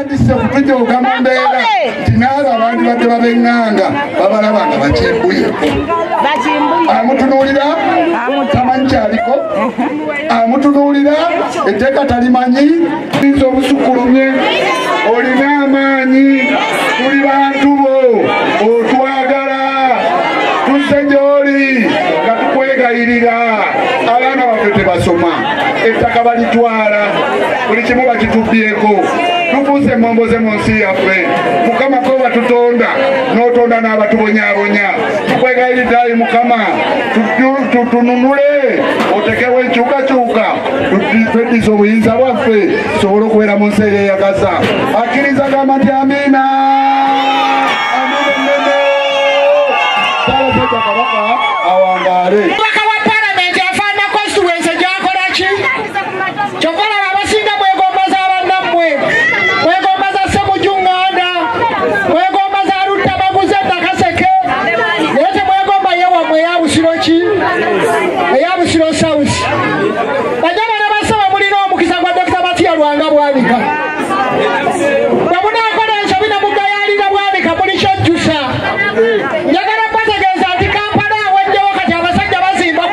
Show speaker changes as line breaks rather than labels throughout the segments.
Batandise okutujooga mu mbeera nti n'abo abantu badde bab'eŋŋanga babalaba nga bakimbuye. Amutunuulira tamanyi kyaliko, amutunuulira etteeka talimanyi. Oyinza obusukkulumye, olina amaanyi, tuli bantu bo, otwagala, tuzze gy'oli nga tukwegayirira. Abaana baffe tebasoma, ettaka balitwala, buli kimu bakitubbyeko, tufuuse emmomboze mu nsi yaffe. Mukama ko batutonda n'otonda n'abatubonyaabonya. Tukwegayiridde ayi Mukama, tutununule, otekewo enkyukakyuka, tweddize obuyinza bwaffe tusobole okubeera mu nsi eyeeyagaza. Akkiriza gamba nti amiina. Amiina ennene. Ssaabasajja Kabaka awangaale.
Omubaka wa Palamenti afaanana constituency gy'akola ki? Kyova olaba abasinga mwegomba za bannammwe, mwegomba za Ssemujju Nganda, mwegomba za Luttamaguzi e Nakaseke, naye temwegomba ye wammwe eya Busiro ki? Eya Busiro South. Banyama ne basaba mulina omukisa gwa Dr. Matia Lwanga Bwanika. Bwe munaakola ensobi ne mugayaalira Bwanika muli kyejjusa. Njagala bategeeza nti Kampala aweddewo, kati abasajja bazimba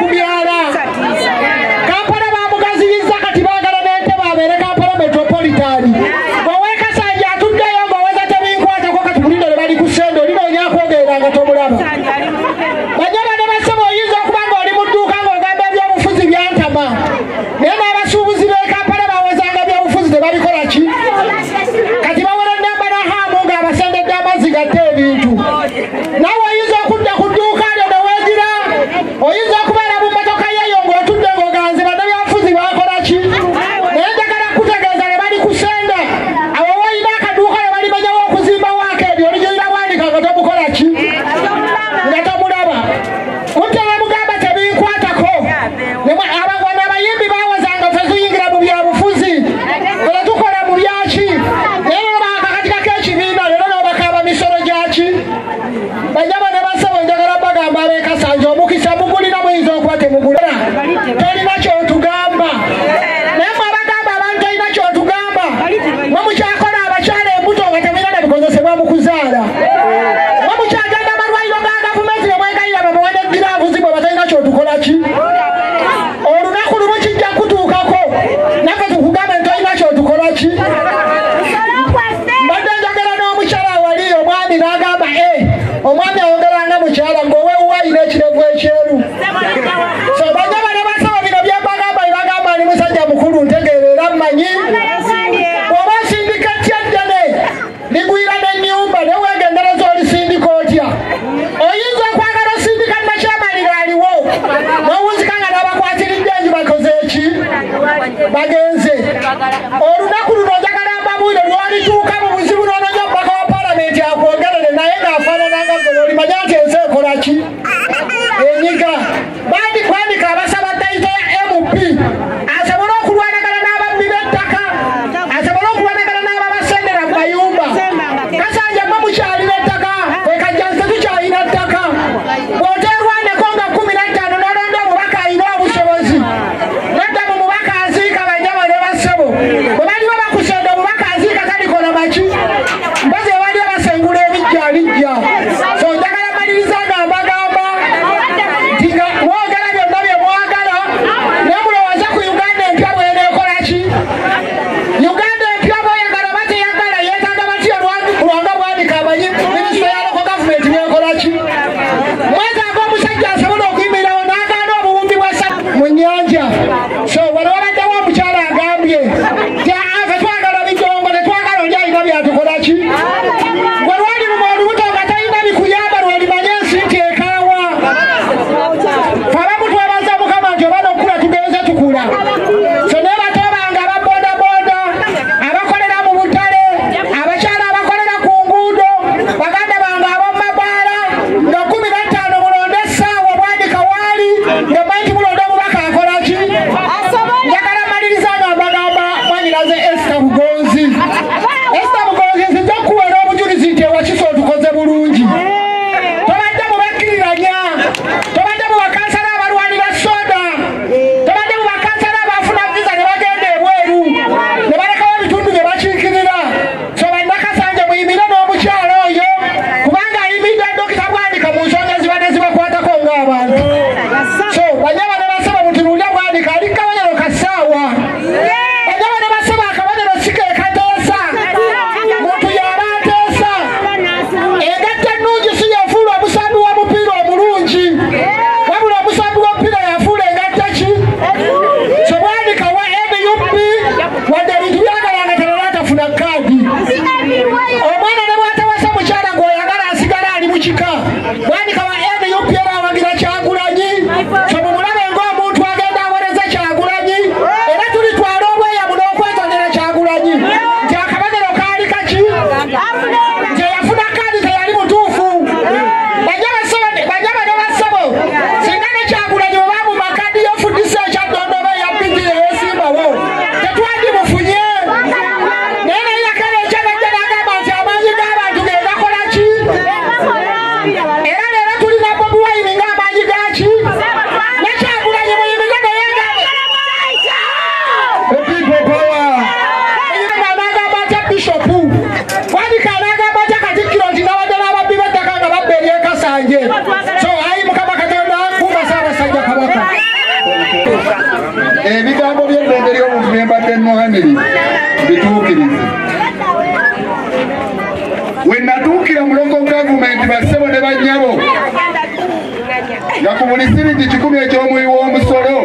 buli siringi 100 eky'omuwi w'omusolo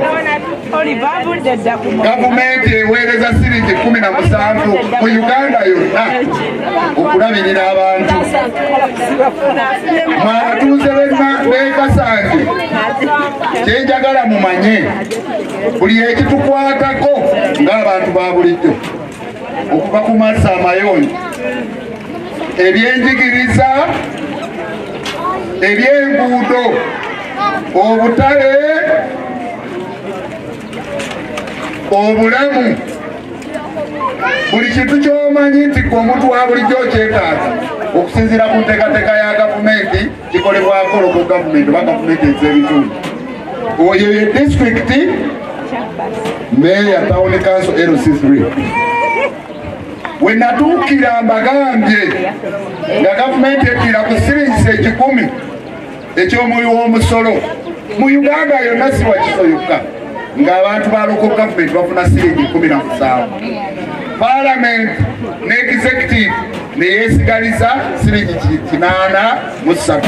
gavumenti eweereza siringi 17 mu Uganda yonna okulabirira abantu. Mwe abatuuze b'e Kasanje, kyenjagala mumanye buli ekitukwatako ng'abantu ba bulijjo, okuva ku mazzi amayonjo, ebyenjigiriza, ebyenguudo, obutale, obulamu, buli kintu ky'omanyi nti gwe omuntu wa bulijjo okyetaaga okusinziira ku nteekateeka ya gavumenti kikolebwako local gavumenti oba gavumenti ez'ebitundu. Oyo ye disitulikiti meeya town council LC3. We natuukira mbagambye nga gavumenti eddira ku siringisi 100 eky'omuwi w'omusolo mu Uganda yonna, si Wakiso yokka, ng'abantu ba local government bafuna siringi 17. Parliament ne executive ne yeesigaliza siringi 83.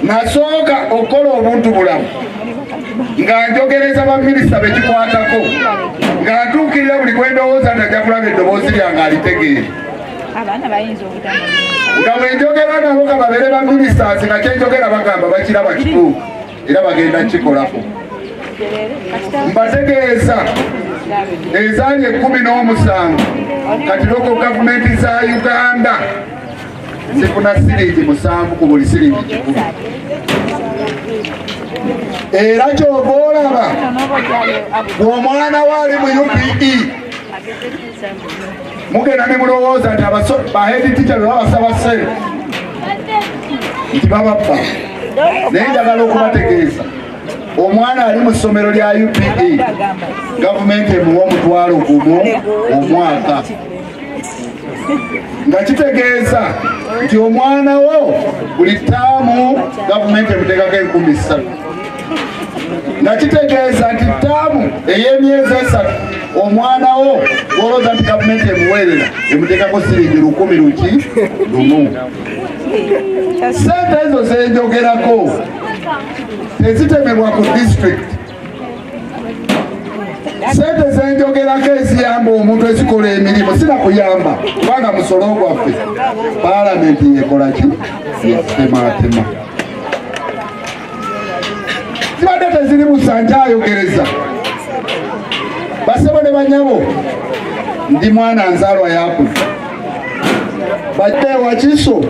Nasooka okukola obuntu bulamu nga njogereza baminisita bekikwatako, nga ntuukirira buli gwe ndowooza nti ajja kulaba eddoboozi lyange alitegeere. Nga bwe njogera nabo nga babeere baminisitaasi, nga kyenjogera bagamba bakiraba kituufu era bagenda kikolako. Mbategeeza ezaali 17 kati local gavumenti za Uganda zifuna siringi 7 ku buli siringi 100. Era kyova olaba bw'omwana we ali mu UPE mugenda ne mulowooza nti ba head teacher be babasaba ssente nti bababba, naye njagala okubategeeza omwana ali mu ssomero lya UPE gavumenti emuwa 1,000 omwaka, nga kitegeeza nti omwana wo buli ttaamu gavumenti emuteekako 3,000, nga kitegeeza nti ttaamu ey'emyezi 3 omwana wo gw'olowooza nti gavumenti emuweerera emuteekako siringi 1,000 lumu. Ssente ezo zenjogerako tezitemebwa ku disitulikiti. Ssente zenjogerako eziyamba omuntu ezikola emirimu sinakuyamba kubanga musolo gwaffe paalamenti yekola ki? Yetemaatema. Zibadde teziri busa, nkyayogereza. Basebo ne banyabo, ndi mwana nzaalwa yakuno badde Wakiso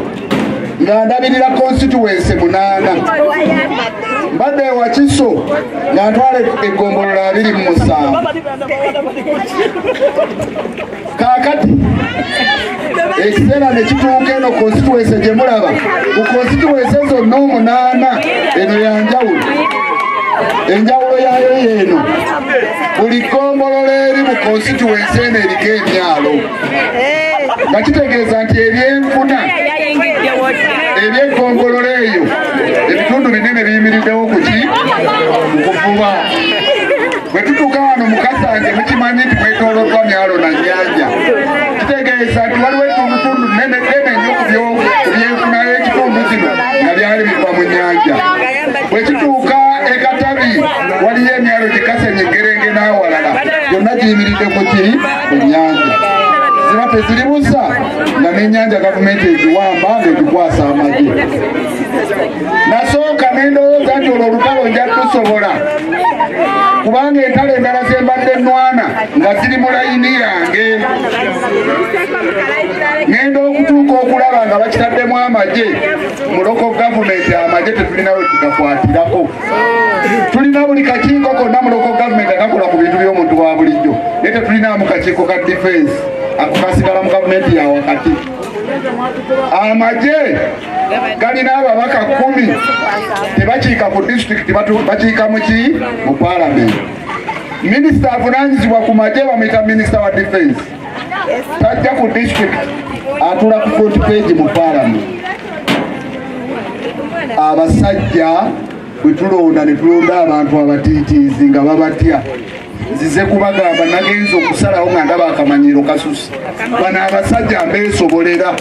nga ndabirira constituency 8, mbadde Wakiso nga ntwala eggombolola 27. Kaakati ekiseera ne kituuka eno constituency gye mulaba ku constituency zonna 8 eno ya njawulo. Enjawulo yaayo yeeno, buli ggombolola eri mu constituency eno eriko emyalo, nga kitegeeza nti ebyenfuna ebyeggombolola eyo ebitundu binene biyimiriddewo ku ki? Kuvuba. Bwe tutuuka wano mu Kasanje mukimanyi nti mwetooloddwa myalo na nnyanja, kitegeeza nti waliwo ettundutundu nnene ddene nnyo ku byenfuna y'ekitundu kino nga byali biva mu nnyanja. Bwe kituuka e Katabi waliyo emyalo gikasenye Gerenge n'awalala, gyonna giyimiridde ku ki? Ku nnyanja. Ziba teziri busa nga n'ennyanja gavumenti egiwamba ng'egikwasa amagye. Nasooka ne ndowooza nti olwo olutalo nja tusobola, kubanga entalo endala ze mbadde nnwana nga ziri mu layini yange. Ngenda okutuuka okulaba nga bakitaddemu amagye mu local government, amagye tetulina we tugakwatirako. Tulina buli kakiiko konna mu local government akakola ku bintu by'omuntu wa bulijjo, naye tetulinaamu kakiiko ka defense, ako kasigala mu gavumenti ya wakati. Amagye galina ababaka 10 tebakiika ku disitulikiti, bakiika mu ki? Mu paalamenti. Minisita avunaanyizibwa ku magye bamuyita minisita wa defense, tajja ku disitulikiti, atula ku front page mu paalamenti. Abasajja bwe tulonda ne tulonda abantu abatiitiizi nga babatya. Nzize kubagamba nagenza okusalawo nga ndaba akamanyiro kasusi. Bano abasajja mbeesobolera.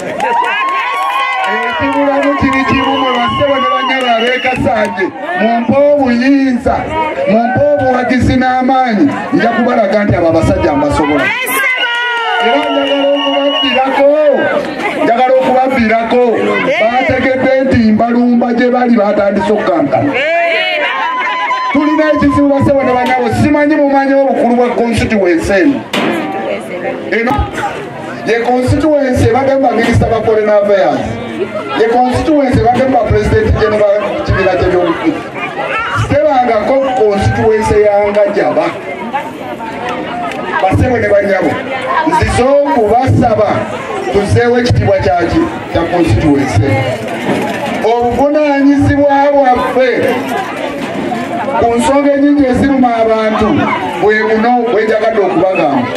Ekibulamu kiri kimu mwe bassebo ne bannyabo Ab'Ekasanje, mumpe obuyinza, mumpe obuwagizi n'amaanyi, nja kubalaga nti abo abasajja mbasobola. Era njagala okubabbirako, bategedde nti mbalumba gye bali batandise okukankana. Tulina ekizibu basebo ne banyabo, simanyi mumanyi obukulu bwa constituency eno. Eno ye constituency ebagamba minisita ba foreign affairs, ye constituency ebagamba president general kibiina ky'ebyobufuzi. Tebangako constituency yanga jaba. Basebo ne banyabo, nzize okubasaba tuzeewo ekitiibwa kyaki kya constituency. Obuvunaanyizibwa bwaffe ku nsonga ennyingi eziruma abantu bwe buno bwe njagadde okubagamba.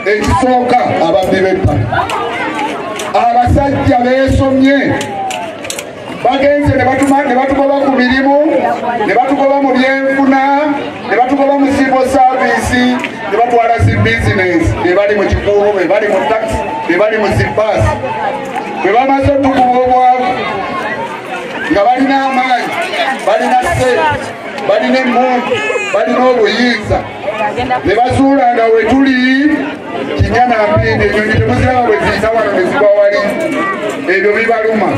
Ekisooka, ababbi b'ettaka. Abasajja beesomye, bagenze ne batugoba ku mirimu, ne batugoba mu byenfuna, ne batugoba mu civil service, ne batwala zi bizinesi, be bali mu kikuubo, be bali mu taxi, be bali mu zibaasi. Bwe bamaze otukuba obwavu nga balina amaanyi, balina ssente, balina emmundu, balina obuyinza, ne bazuula nga we tuli kinya na mpindi, enyonyi temuziraba bwe ziyita wano ne zigwa wali. Ebyo bibaluma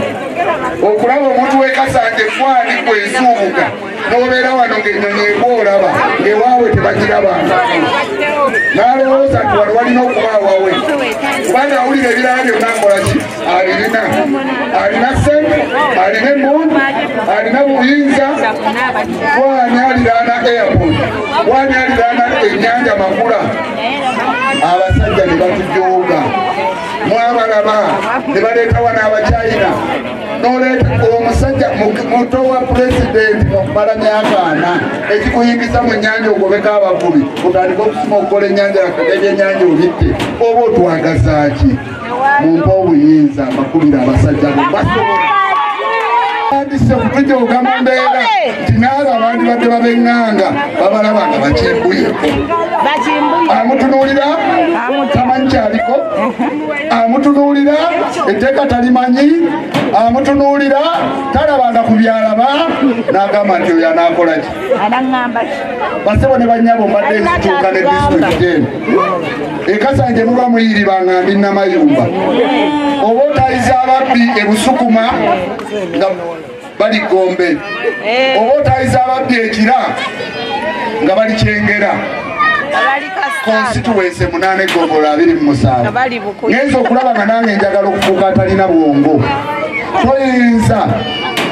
okulaba omuntu w'Ekasanje gwani kwesuubuka n'obeera wano ng'ennyonyi egwa olaba ng'ewaabwe tebagirabanga, n'alowooza nti wano walina okuba awawe, kubanga awulira ebirala byonna akola ki, alirina, alina ssente, alina emmundu, alina buyinza. Gwani aliraana airport, gwani aliraana ennyanja Makula. Abasajja ne batujooga, mwabalaba ne baleeta wano Abachina, n'oleeta omusajja muto wa pulezidenti okumala myaka 4, ekikuyingiza mu nnyanja ogobeko abavubi, otandike okusima okukola ennyanja yaffe n'ebyennyanja obitte, oba otwagaza ki? Mumpe obuyinza, mbakubira abasajja bo basobola. Batandise okutujooga mu mbeera nti n'abo abandi badde bab'eŋŋanga babalaba nga bakimbuyeko. Amutunuulira tamanyi kyaliko, amutunuulira etteeka talimanyi, amutunuulira talabanga ku byalaba, n'agamba nti oyo anaakola ki? Basebo ne bannyabo, mbadde nzituuka ne disitulikiti eno. Ekasanje muba muyiribanga ndi Namayumba, oba otayiza ababbi e Busukuma nga bali Gombe, oba otayiza ababbi Ekira nga bali Kyengera. Constituency 8, eggombolola 27. Ngenza okulaba nga nange njagala okufuuka atalina bwongo. Toyinza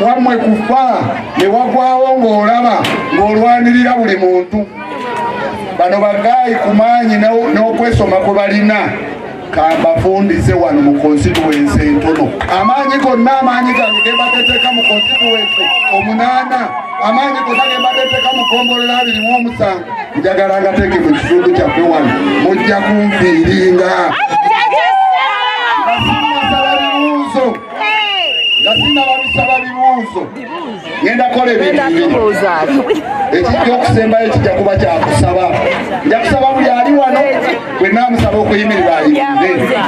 wammwe kufa ne wagwawo ng'olaba ng'olwanirira buli muntu. Bano bagaayi ku maanyi n'okwesoma kwe balina, kambafundize wano mu constituency entono. Amaanyi gonna, amaanyi gange gembateteeka mu constituency 8, amaanyi gonna gembateteeka mu ggombolola 27, njagala ngateeke mu kitundu kyaffe wano. Mujja kunfiiringa nga sinnasaba bibuuzo, nga sinnababisaba bibuuzo. Ngenda kukola ebintu bibiri. Ekijja okusembayo kijja kuba kyakusaba. Nja kusaba buli ali wano, bwe naamusaba okuyimirira ayimirire.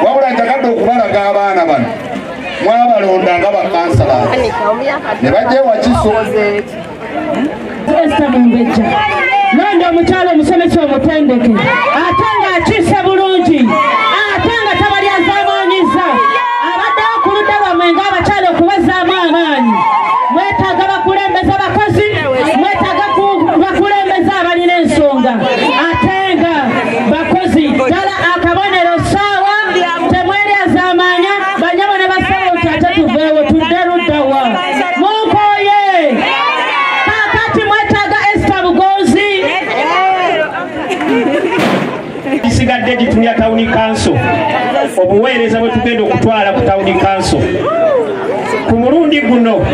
Wabula njagadde okubalaga abaana bano mwabalonda nga bakansala ne bajja ewakiso.
Esther Mumbejja, nonda omukyala omusomesa omutendeke, ate ng'akiise bulungi, ate nga tabalyazaamaanyiza, abaddewo ku ludda lwammwe ng'abakyala okubazaamu amaanyi. Mwetaaga bakulembeze bakozi, mwetaaga bakulembeze abalina ensonga, ate nga bakozi ddala. Akabonero ssaawa, temweryazaamaanya. Banyabo ne bassebo, nti ate tuveewo tudde luddawa? Munkooye. Kaakati mwetaaga Esther Bugonzi.
Gisigadde gitumya town council, obuweereza bwe tugenda okutwala ku town council ku mulundi guno.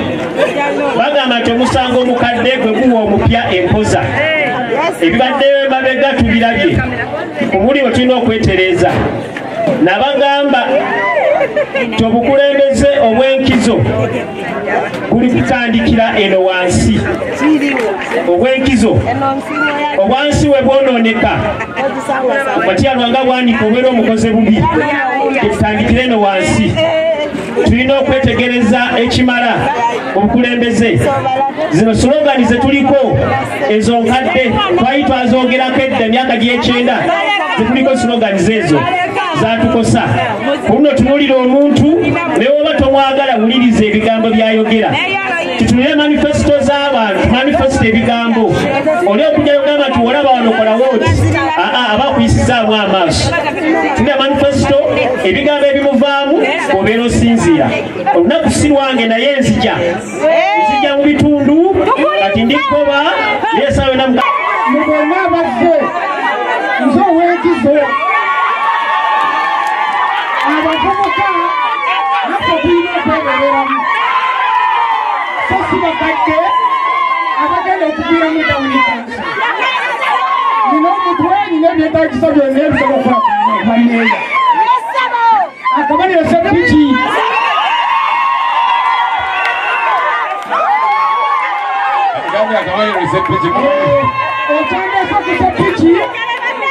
Bagamba nti omusango omukadde gwe guwa omupya empoza. Ebibaddeyo emabega tubirabye, ku muli we tulina okwetereeza. Nabagamba nti obukulembeze obw'enkizo buli kutandikira eno wansi. Obw'enkizo obwansi we bwonooneka, watyalwanga bwanika, obeera omukoze bubi. Tetutandikire eno wansi, tulina okwetegereza ekimala. mu bukulembeze. Zino slogan ze tuliko ezo nkadde, twali twazogerako edda emyaka gy'ekyenda, zetuliko slogan zeezo zatukosa. Kuno tunuulira omuntu naye oba tomwagala wuliriza ebigambo by'ayogera. Tutunule manifesto z'abantu, manifesto ebigambo. Oli okujja kugamba nti olaba wano kola wooti, aba akuyisizaamu amaaso. Tunula manifesto, ebigambo ebimuvaamu obeera osinziira. Olunaku si lwange naye nzija mu bitundu kati ndikkoba naye essaawa yonna
mu bonna abazze nze ow'enkizo abavubuka naffe tulina okwebereramu, so si bakadde abagenda okuviira mu tawuni kanso. Nina omutwe, nina ebyetaagisa byonna ebisobola okukola banneeya. Akabonero ssepiki. Ekyandeese ku ssepiki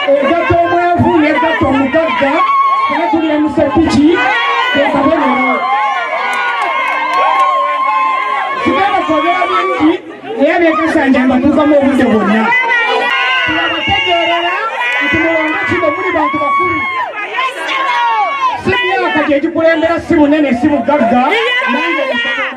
egatta omwavu n'egatta omugagga, era tulira mu ssepiki ekabonero. Sigenda kwogera bingi naye abeekasanja mbatuukamu obudde bwonna. Tulabategeerera nti mulonde kino muli bantu bakulu. Si myaka gye gikulembera, si bunene, si bugagga, nange nsobola.